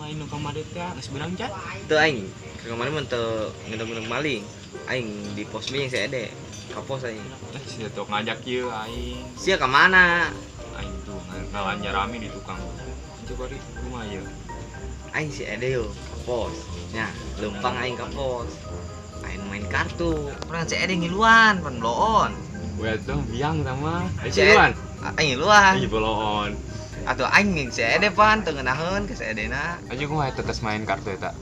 Aing nu kamari teh geus beunang can? Teu aing ke kemarin mah teu ngeundeung maling. Aing di pos B yang si Ede. Ka pos aing. Eh, sia tuh ngajak ieu aing. Sia ka mana? Aing tuh ngalanja rame di tukang. Coba di kumaha ieu? Aing si Ede yo ka pos. Nya, leumpang aing ka pos. Aing main kartu. Urang si Ede ngiluan pan bloon. We tuh biang sama. Aing Si ngiluan. Aing ngiluan. Ih, bloon. Atuh aing jeung si Ede pan teu ngeunaheun ke si Ede na. Aja kumaha eta tes main kartu eta?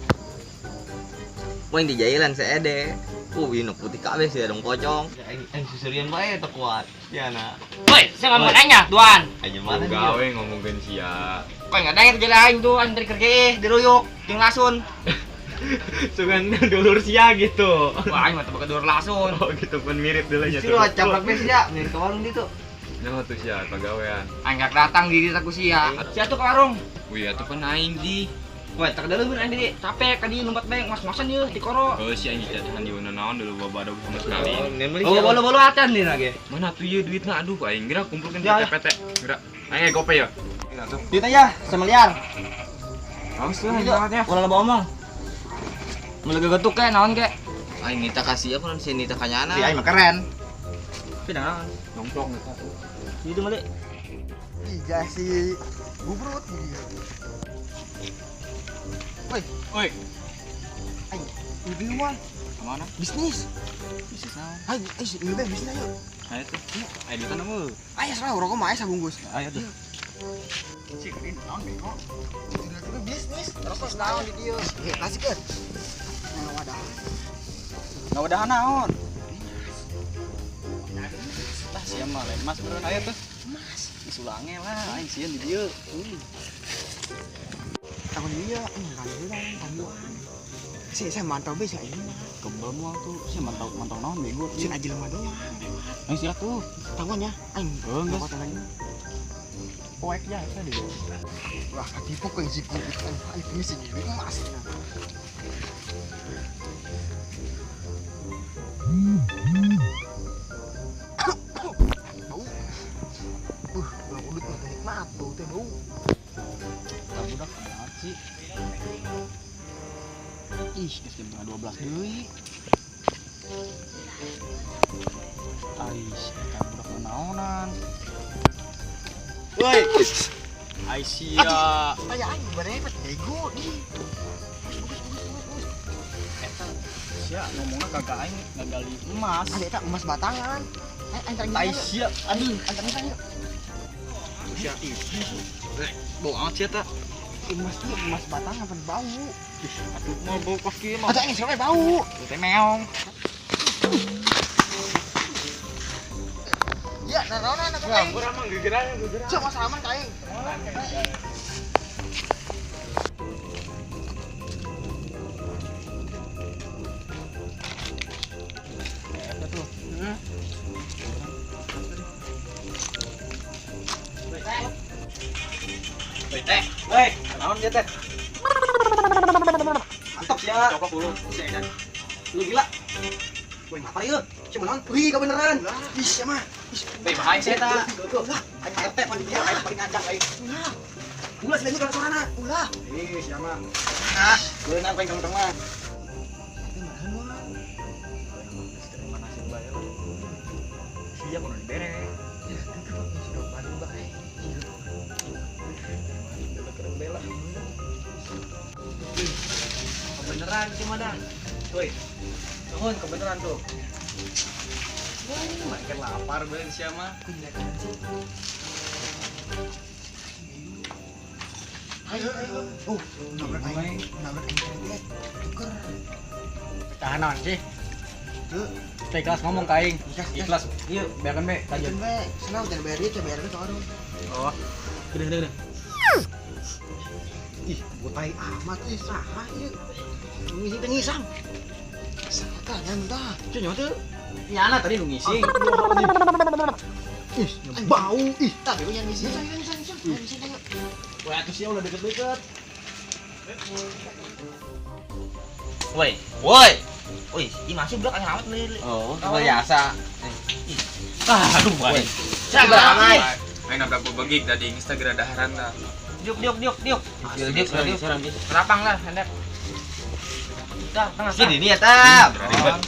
Poin di jailan si Ede. Nu putih kabeh sih dong pocong. Aing aing susurian bae teu kuat. Ya na. Woi, saya ngomong nanya, tuan. Aja mana dia? Gawe ngomongkeun sia. Kok nggak ada yang aing tuh, aing dari kerja diruyuk, jeung lasun. Sugan dulur sia gitu. Wah, aing mah teu boga dulur lasun. Oh gitu pun mirip dulu nya Justru caplak be sia, main ke warung ditu. Nyaho tuh sia pagawean. Aing gak datang di aku sia. Sia tuh ke warung. Wih, atuh pan aing di. Woi, tak dulu aing di capek ka dieu lompat bae ngos-ngosan ieu di koro. Oh, si aing jadian di naon dulu babadog sama sekali. Oh, bolu-bolu acan di lagi. Mana tuh ieu duitna aduh aing geura kumpulkeun di Ya, ya. PT. Geura. Aing gope ya. Geura tuh. Duit aja, semiliar. Awas tuh aing banget ya. Ulah loba omong. Mulai gegetuk ke naon ke? Aing nita kasih apa si nita kanyana. Si aing mah keren. Tapi naon? Nongkrong eta. Itu mali. Iya si gubrut gitu. Woi, Woi, aing ibu wan Kemana? bisnis. Bisnis naon? Ayo, ayo si ibu bisnis ayo. Ayo tuh. Ayo duitan apa? Ayo serah rokok mah ayo sabungkus. Ayo tuh. Si keren naon bego. Tiba-tiba bisnis. Terus naon di dieu. Eh, kasih ke. Nah, wadah. Nggak udah naon. Tah sia mah lain mas beureun ayo tuh. Mas, Isulange lah aing sieun di dieu. tahun dia aing kan heula tangguhan. Si saya mantau be si aing mah. Kebel moal tuh sia mantau mantau naon bego. Si aja lemah doang lewat. Aing sila tuh. Tangguhan ya, aing. Heeh, geus. Rokok lagi. Poek ya eta di. Wah, katipu kok si gubrut aing. Aing bisnis ini emas. Bau. Bau udut mah nikmat, bau teh bau. Tah budak banget sih. Ih, geus jam 11.30 deui. Ais, eta budak naonan. Woi. Aisyah. Aya aing berepet bego di. Bagus bagus bagus bagus. Eta sia ngomongna kagak aing ngagali emas. Ada eta emas batangan. Eh, antar Aisyah, aduh. Antar yuk. Sia ih. Bau amat sia ta. Emas ieu emas batangan pan bau. Ih, atuh mau bau kos kieu mah. Atau aing sampe bau. Teh meong. Ya, naronan aku aing. Urang mah gegeran gegeran. Cuk, mas aman ka aing. Eta tuh. Woi teh, woi, naon dia teh? Mantap sia. Coplok dulu. Sia edan. Lu gila. Woi, ngapa ieu? Cuk, naon? Wih, kebeneran. Ih, sia mah. Ih, Woi, bahaya sia eta. Ulah, Aing RT pan dia aing paling ngajak aing. ulah, Ulah sih kalau sorana. ulah. Ih, sia mah. Ah, beunang paling kantong mah. Tapi marahan mah. Terima kasih bae lah. Sia kudu dibere. Ya, sudah paling bae. Bela keren bela. Kebeneran itu mah dah. Woi. Nuhun kebeneran tuh. Wah, makin lapar beureun sia mah. Kunjakan sih. Ayo, ayo. Oh, nabrak aing, nabrak aing kaget. Tuker. Tahan naon sih? Tuh, Kita ikhlas ngomong ka aing. ikhlas, Ikhlas. Iya, biarkan be, Lanjut lanjut. be, senang jangan bayar dia, bayar ke warung. Oh. Udah. Ih, botai amat euy, saha ieu? Ngising teh ngisang. Saha nyandah. Cuy, nyawa tuh. Nyana tadi nu ngising. Ih, Bau. Ih, tah bego nyan ngising. Ngisang, ngisang, ngisang. Ngising ayo. Wah, atuh sia ulah deket-deket. Woi, woi. Woi, ih masuk budak aneh amat nih. Oh, biasa. Ah, aduh, Woi. woi. Siapa ramai? Aing nabrak bebegik tadi geus teh geura daharan tah. Diuk diuk diuk diuk. Diuk diuk. Rapang lah handap. Dah, tengah. Sini nih ya, tap. Ribet.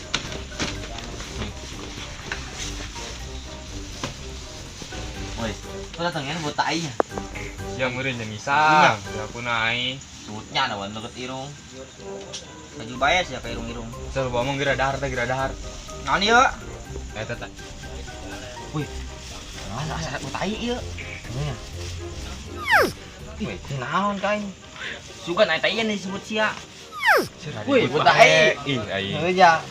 Woi, kau datangnya buat tai nya. Sia meureun jeung isang. Aku naik. Tutnya na wan deket irung. Baju bayar sih ka irung-irung. Sel ngomong geura dahar teh geura dahar. Naon ieu? Eta teh. Wih. Naon asa buat tai ieu? Nya. Wih, naon kain? Sugan aya tai disebut sia. Wih, buat tai. Ih, ai. Heuh ja.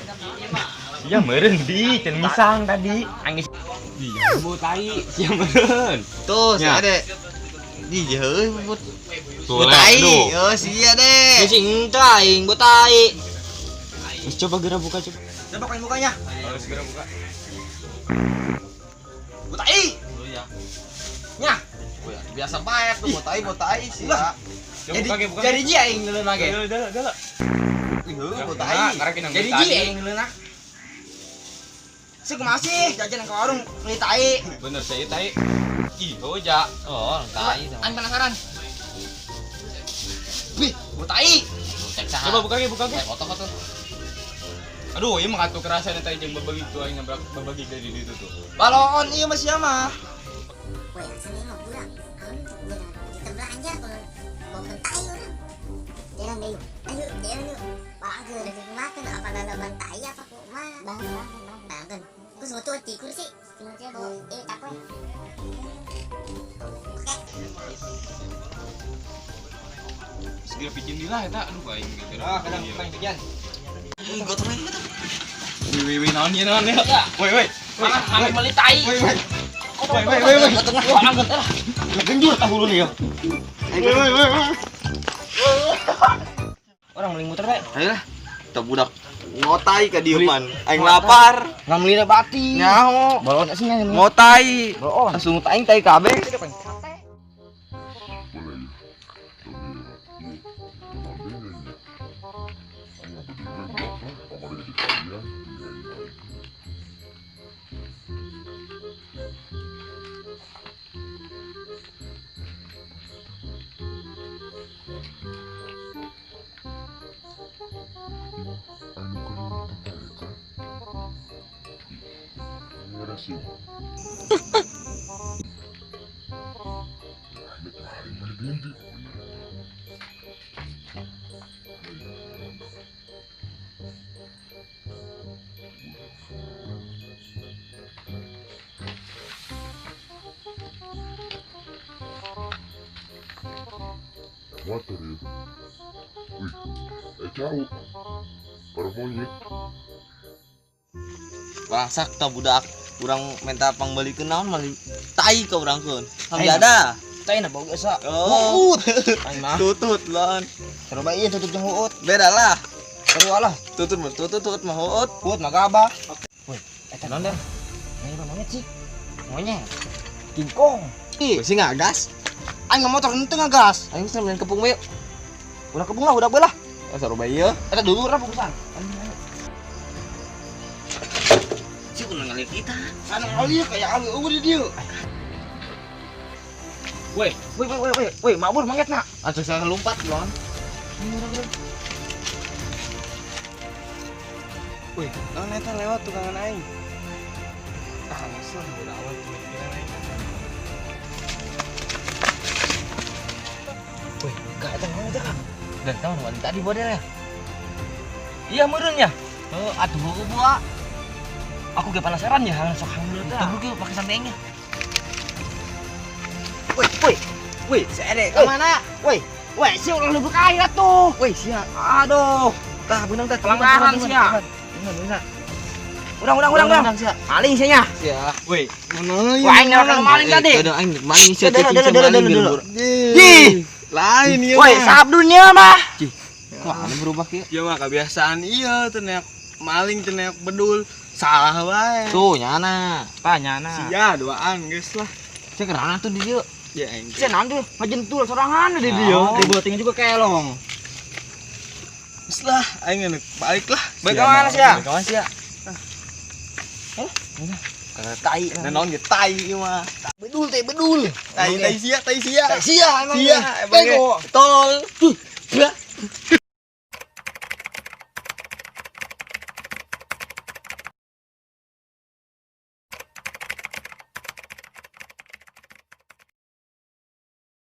Sia meureun di can misang tadi. Angis. Iya, bu tai. Sia meureun. Tuh, si Ade. Di heuh buat tai. Oh, sia deh. Sing aing buat tai. Terus coba geura buka coba. Coba kain bukanya. Harus segera buka. Buat tai. Iya. Nya. Biasa bae tuh buat tai sih. Jadi jadi ji aing ngeuleuh ge. Galak galak. Heuh, buat tai. Jadi ji aing ngeuleuh. Sih kumaha sih jajan ke warung beli tai. Bener saya tai. Ih, oh ja. Oh, tai. Aing penasaran. Wih, buat tai. Coba buka ge, buka ge. Otok atuh. Aduh, ieu mah atuh kerasa tai jeung babagi tuh aing nabrak babagi dari ditu tuh. Balon ieu mah sia mah. Woi, asal ini mah budak. Kita belanja kalau mau tai orang. Jalan deh yuk. Ayo, jalan yuk. Bagus, udah makan apa nanaman tai apa kumaha? Bang, bang, bang, bang. Terus ngutu di kursi. Kursi bawa takwe. Oke. Segera picin di lah eta. Aduh aing gitu. Ah, kadang main pijan. Gotong aing gotong. Wih, wih, naon ieu naon ieu. Woi, woi. Mangan meuli tai. Woi, woi. Woi, woi, woi, woi. Gotong lah. Wah, anggot lah. Genjur tahu lu ya. Woi, woi, woi. Orang meuli muter bae. Ayo lah. Teu budak ngotai ka dieu pan. Aing lapar. Ngameli bati. Nyaho. Balon sih nya. Ngotai. Balon. Langsung aing tai kabeh. Motor ya. Wih, jauh. Para monyet. Bangsak tah budak. Urang minta pangbalikeun naon mah tai ka urang keun. Hamjada. Tai na bau asa. Oh. Aing mah. Tutut lon. Coba ieu tutut jeung huut. Beda lah. Sarua lah. Tutut mah tutut, tutut mah huut. Huut mah gabah. Woi, eta naon der? Ini monyet sih. Monyet. King Kong. Ih, sih ngagas. Aing mah motor henteu ngagas. Aing geus main kepung we yuk. Udah kepung lah, udah belah. Sarua bae ieu. Eta dulur lah bungkusan. Sih kudu ngalir kita. Sana ngalir kayak awi eueuh di dieu. Woi, woi, woi, woi, woi, mabur monyet na. Atuh salah lompat lon. Wih, naon eta lewat tukangan aing. Ah, geus lah udah awal pemikiran aing. Wih, kak eta naon eta kak? Dan tahu nu tadi bodelnya. Iya meureun nya. Heuh, atuh heueuh buah. Aku ge penasaran ya hal sok hang teh. Tunggu ge pakai sambengnya. Woi, woi. Woi, si Ade ka mana? Woi, woi, sia ulah leubeuk air atuh. Woi, sia. Aduh, Tah beunang teh pelanggaran sia. Beunang, Urang, urang, urang, urang. sia. Maling sia nya. Sia. Woi, mana Wah, aing narakan maling tadi. Aduh, aing maling sia. Dulu, dulu, dulu, dulu, dulu. Ih, lain ieu. Woi, sahab dunia mah. Kok aneh berubah kieu? Ya mah kebiasaan iya teu neak maling teu neak bedul. Salah wae. Tuh, nyana. Tah nyana. Sia duaan geus lah. Sia kerana tuh di dieu. Ya aing. Sia naon tuh ngajentul sorangan di dieu. Di beuting juga kelong. Geus lah, aing enek balik lah. Balik ka mana sia? Balik ka mana sia? Eh? Tai. Nah, naon ge tai ieu mah. Bedul teh bedul. Tai tai sia, tai sia. Tai sia emang. Sia, teh. emang ge. Bego. Tolol.